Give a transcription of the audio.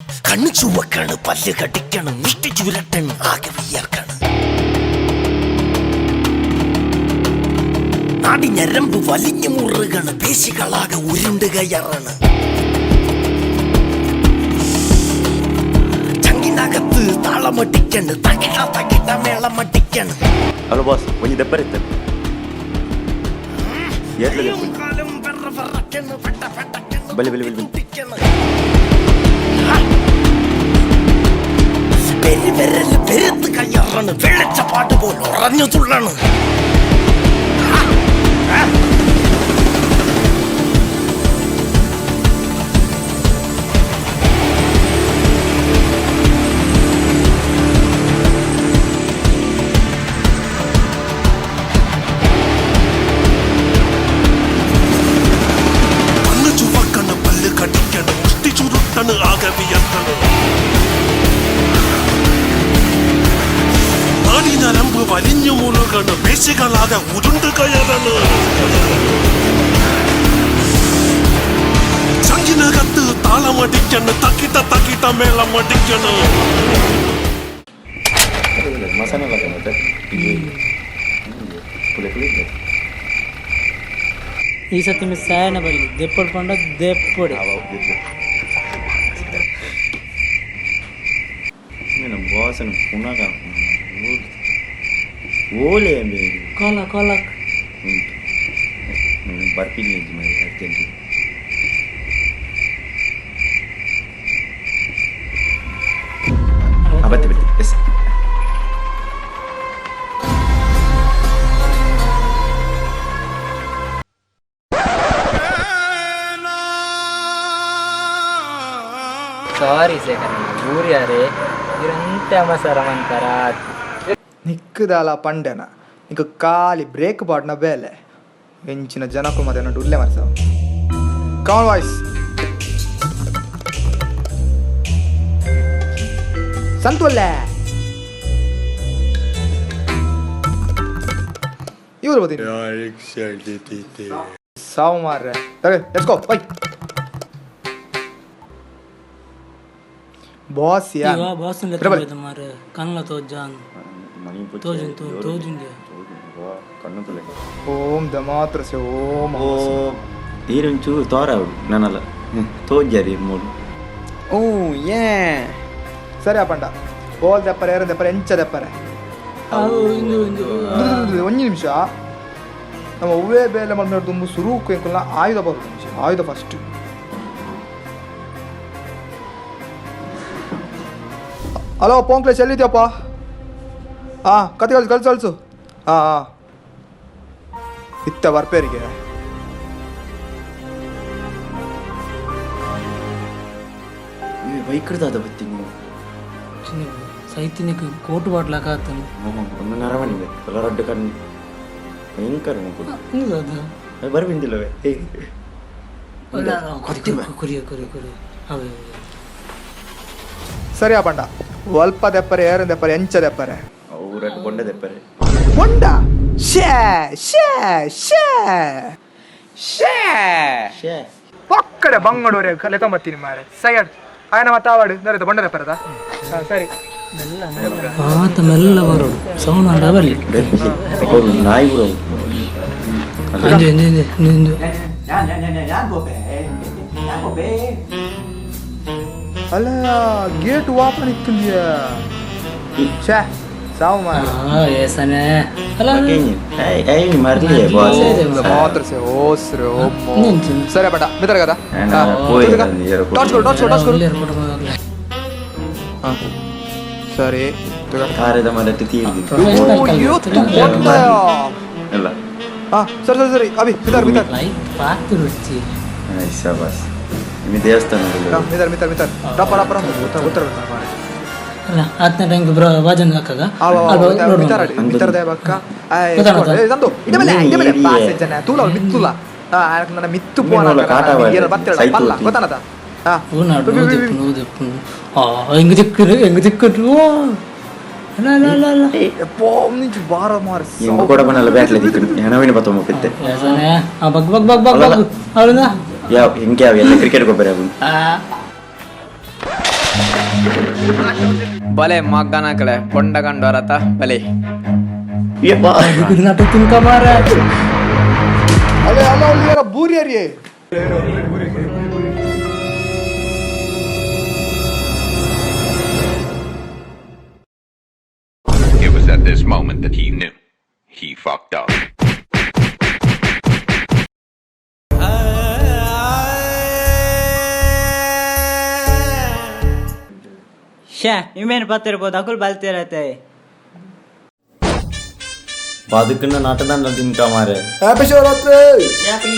കണ്ണു ചുവക്കാണ്, പല്ല് കടിക്കാണ്, മുഷ്ടി ചുരട്ടാണ്, ആകെ വിയർക്കാണ്. നാടി ഞരമ്പ് വലിഞ്ഞു മുറുകാണ്, പേശികളാകെ ഉരുണ്ട് കയറാണ്. ചങ്കിനകത്ത് താളമടിക്കാണ്, തകിട തകിട മേളമടിക്കാണ്. ಹಲೋ ಬಾಸ್, ಒಂಜಿ ದೆಪ್ಪರ್ ಇತ್ತು ಏರ್ಲ. കയ്യും കാലും വിറ വിറക്കാണ്, പെട്ട പെട്ടക്കാണ്, ബലി, ബലി, ബലി, ബലി. തുടിക്കാണ്. പെരുവിരല് പെരുത്ത് കയ്യറാണ്, വെള്ളച്ചപ്പാട്ട് പോലെ ഉറഞ്ഞു തുള്ളാണ്. കണ്ണ് ചുവക്കണ്, പല്ല് കടിക്കണ്, മുഷ്ടി ചുരുട്ടണ്, ആകെ വിയർക്കണ്. നാടി നരമ്പ് വലിഞ്ഞു മുറുകണ്, പേശികളാകെ ഉരുണ്ട് കയറണ്. ചങ്കിനകത്ത് താളമടിക്കണ്, തക്കിട്ട തക്കിട്ട മേളമടിക്കണ്. ಮಸಾಲೆ ಮತ್ತೆ ಪುಲೆ ಪುಲೆ. ಈ ಸತಿ ಮಿಸ್ ಸಾಯನ ಬಲ್ಲಿ ದೆಪ್ಪಡು ಪಂಡ ದೆಪ್ಪಡು. ನಮ್ಮ ಬಾಸನ ಪುನಃ ಓಲೆ ಬೇರೆ. ಕೋಲ ಕೋಲ. ಉಂಟು ಬರ್ಪಿನಿ ಅರ್ಜೆಂಟ್. ಬತ್ತೆ ಬತ್ತೆ, ಎಸ್. ಸಾರಿ ಶೇಖರ್, ಊರ್ಯಾರೆ ಇರಂತೆ ಅಮಸರ ಮಂತರ. ನಿಕ್ಕದಾಲ ಪಂಡೆನ ನಿಕ್ಕ ಖಾಲಿ ಬ್ರೇಕ್ ಪಾಡ್ನ ಬೇಲೆ ಎಂಚಿನ ಜನಕ್ಕೂ ಮತ್ತೆ ಉಲ್ಲೆ ಮರ್ಸ. ಕಮಲ್ ವಾಯ್ಸ್ ಸಂತುವಲ್ಲೇ ಇವರು ಬತ್ತೀನಿ ಸಾವು ಮಾರ್ರೆ. Let's go bye boss yeah. ಇವ ಬಾಸ್ ಬರಬಲ್. ಮಾರೆ ಕಣ್ಣ ತೋಜಾನ್. ಮಣಿ. ತೋಜುನ್ ತೋಜುಂಗೆ. ಕಣ್ಣು ತುಲೆ. ಓಂ ದಮಾತ್ರಸ್ಯ ಓಂ. ಓ ಈರೊಂಚೂರು ತೋರ ನನ್ನಲ್ಲ ತೋಜಾರಿ ಮೂರು. ಓ ಏ. ಸರಿ ಅಪ್ಪಂಡ ಓಲ್ ದೆಪ್ಪರೆ ಏರ ದೆಪ್ಪರೆ ಎಂಚ ದೆಪ್ಪರೆ. ಅವು ಇಂದು ಇಂದು. ಒಂಜಿ ನಿಮಿಷ, ನಮ್ಮ ಒವ್ವೇ ಬೇಲೆ ಮಲ್ಪುನ ದುಂಬು ಸುರುಕು ಎಂಕುಲ್ನ ಆಯುಧ ಬರುದು ಮುಂಚೆ, ಆಯುಧ ಫಸ್ಟ್. ಹಲೋ ಪೋಂಕ್ಲೇಶ್, ಎಲ್ಲಿದ್ಯಪ್ಪ? ಹಾಂ, ಕತೆ ಕಳ್ಸು ಕಳ್ಸು ಕಳ್ಸು. ಹಾಂ ಹಾಂ, ಇತ್ತ ಬರ್ಪೇರಿಗೆ. ಬೈಕ್ರದಾದ ಬತ್ತೀನಿ. ಸೈತಿನಿಕ್ ಕೋಟು ಬಾಟ್ಲಾಕ ಆತನು. ಒಂದು ನರಮಣಿ ರಡ್ಡು ಕಣ್ಣು ಭಯಂಕರ ಮಕ್ಕಳು. ಇಂದು ಅದು. ಬರ್ಬಿಂದಿಲ್ಲವೇ? ಕುರಿಯ ಕುರಿ ಕುರಿ ಅವೇ. ಸರಿ ಅಪ್ಪಂಡ ಒಲ್ಪ ದೆಪ್ಪರೆ ಏರ ದೆಪ್ಪರೆ ಎಂಚ ದೆಪ್ಪರೆ. ಅವು ರಡ್ಡು ಬೊಂಡ ದೆಪ್ಪರೆ. ಬೊಂಡ ಶೇ ಶೇ ಶೇ ಶೇ. ಶೇ. ಪಕ್ಕಡೆ ಬಂಗಡೂರೆ ಲೆತ್ತೊಂಬತ್ತೀನಿ ಮಾರೆ ಸೈಡ್ ಆಯನ ಮತ್ತೆ ಆವಾಡು ನರಿತ ಬೊಂಡ ದೆಪ್ಪರದ. ಹಾಂ ಸರಿ. ಆತ ಮೆಲ್ಲ ಬರೋಡು ಸೌಂಡ್ ಅಂಡ ಬರಲಿ. ಅವ್ರು ನಾಯಿ ಕೂಡ. ಇಂದು ಇಂದು ಇಂದು ಇಂದು ಇಂದು. ಅಲ್ಲ, ಗೇಟ್ ಓಪನ್ ಇತ್ತು. ಛೇ ಸಾವು ಮಾರೆ. ಆ ಏಸನೆ ಅಲ್ಲ. ಮರ್ಲಿಯೇ ಬಾಸ್. ಮಾತ್ರ ಸೆ ಓಸ್ರೆ ಓಮ್ಮೋ. ನಿಂತು. ಸರಿ ಬಟ ಮಿತ್ರ ಕದಾ. ಪೋಯಿ. ಟಾರ್ಚ್ ಕೊಡು, ಟಾರ್ಚ್ ಕೊಡು, ಟಾರ್ಚ್ ಕೊಡು. ಒಳ್ಳೆ ಏರ್ಪೋರ್ಟ್. ಹಾ, ಸರಿ ತಗೋ. ಕಾರದ ಮರಟ್ಟು ತೀರ್ದಿ. ಓ, ಇವತ್ತು ಬೊಂಡ. ಅಲ್ಲ. ಹಾ ಸರಿ ಸರಿ ಸರಿ ಅಭಿ ಮಿತಾರ್ ಮಿತಾರ್. ಲೈಟ್ ಪಾತು ರುಚಿ. ಬಾಸ್ ನಿಮ್ಮ ದೇವಸ್ಥಾನ. ಹಾ, ಮಿತಾರ್ ಮಿತಾರ್ ಮಿತಾರ್ ರಪ್ಪ ರಪ್ಪ ರಪ್ಪ ಉತ್ತರ ಉತ್ತರ ಉತ್ತರ ಮಾರೆ. ಅಲ್ಲ ಆತನ ಟೈಮ್ ಬ್ರೋ ವಾಜನ್ ಹಾಕಾಗ. ಆ ವಾ ವಾ ಮಿತಾರ್ ಅಡಿ ಮಿತಾರ್ ದಯ ಬಕ್ಕ. ಗೊತ್ತಾಗ್ತದ? ತಂದು ಇಡ ಮೇಲೆ ಇಡ ಮೇಲೆ ಏರಿಯೆ. ಪಾಸ್ ಜನ ತೂಲ ಮಿತ್ತುಲ. ಹಾ ನನ್ನ ಮಿತ್ತು ಪೋನ. ಮೀನುಗಳ ಕಾಟ ಬತ್ತಿರ ಸೈತು ಪಲ್ಲ ಹೋಗ್ತಿ. ಗೊತ್ತಾನದ. ಹಾ. ಊನಾಡು ನೂದೆಪ್ಪು ನೂದೆಪ್ಪು. ಆ ಹೆಂಗ್ ದಿಕ್ಕರು ಹೆಂಗ್ ದಿಕ್ಕರು. ಅಲ್ಲ ಅಲ್ಲ ಅಲ್ಲ ಅಲ್ಲ. ಯಪ್ಪೋ ನಿಂಚು ಬಾರ ಮಾರ. ಎಂಬ ಕೂಡ ಬನ್ನಲ್ಲ ಬ್ಯಾಟ್ಲೆ ದಿಕ್ಕು ಹೆಣವಿನ ಬತ್ತೊಮ್ಮ ಪಿತ್ತೆ. ಏಸನೆ ಆ ಬಗ್ ಬಗ್ ಬಗ್ ಬಗ್ ಬಗ್ ಅವಳಿಂದ. ಯಾವ ಹಿಂಗೆ ಯಾವ ಎಲ್ಲ ಕ್ರಿಕೆಟ್ ಗೊಬ್ಬರ ಅವು. ಆ. ಬಲೆ ಮಗ್ಗನ ಕಡೆ ಬೊಂಡ ಕಂಡೋರತ ಬಲೆ. ನಾಟಕ ತಿನ್ಕ ಮಾರ. ಅಲ್ಲೇ ಅಲ್ಲ, ಅಲ್ಲಿ ಬೂರಿಯರಿಯೇ. It was at this moment that he knew. He fucked up. ಶ್ಯಾ, ಇಮೇನು ಪತ್ತಿರ್ಬೋದು, ಅಕುಲ್ ಬಲ್ತಿರತ್ತೆ. ಬದುಕನ್ನ ನಾಟದಾಂಡ ತಿನ್ಕ ಮಾರೆ. ಹ್ಯಾಪಿ ಶಿವರಾತ್ರಿ. ಹ್ಯಾಪಿ.